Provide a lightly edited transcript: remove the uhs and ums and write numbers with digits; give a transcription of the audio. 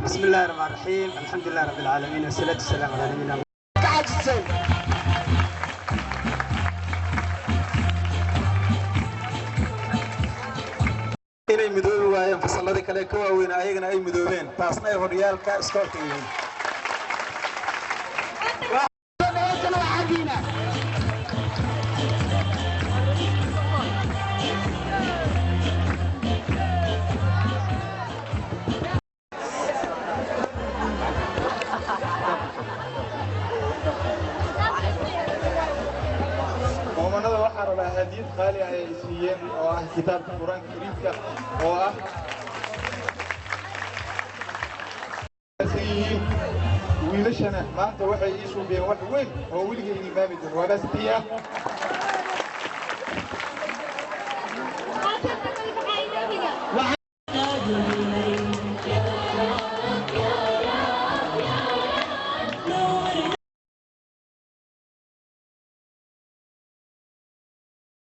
بسم الله الرحمن الرحيم، الحمد لله رب العالمين، والصلاة والسلام على نبينا. Ka caajiseen. Inay midoobi waayeen fasalladii kale ka waaweyn, ayagana ay midoobeen, taasna ay horyaalka iskoolka yihiin. Soo dhawaysana waa xaggiina. Muumanada waxaa rabaa hadiyad qaali ah ay siiyeen oo ah kitaabka Qur-aanka Kariimka oo ah san yihiin. Wiilashana maanta waxay ii suubiyeen wax weyn oo weligay imaami doon waa baasitiya. Waxaa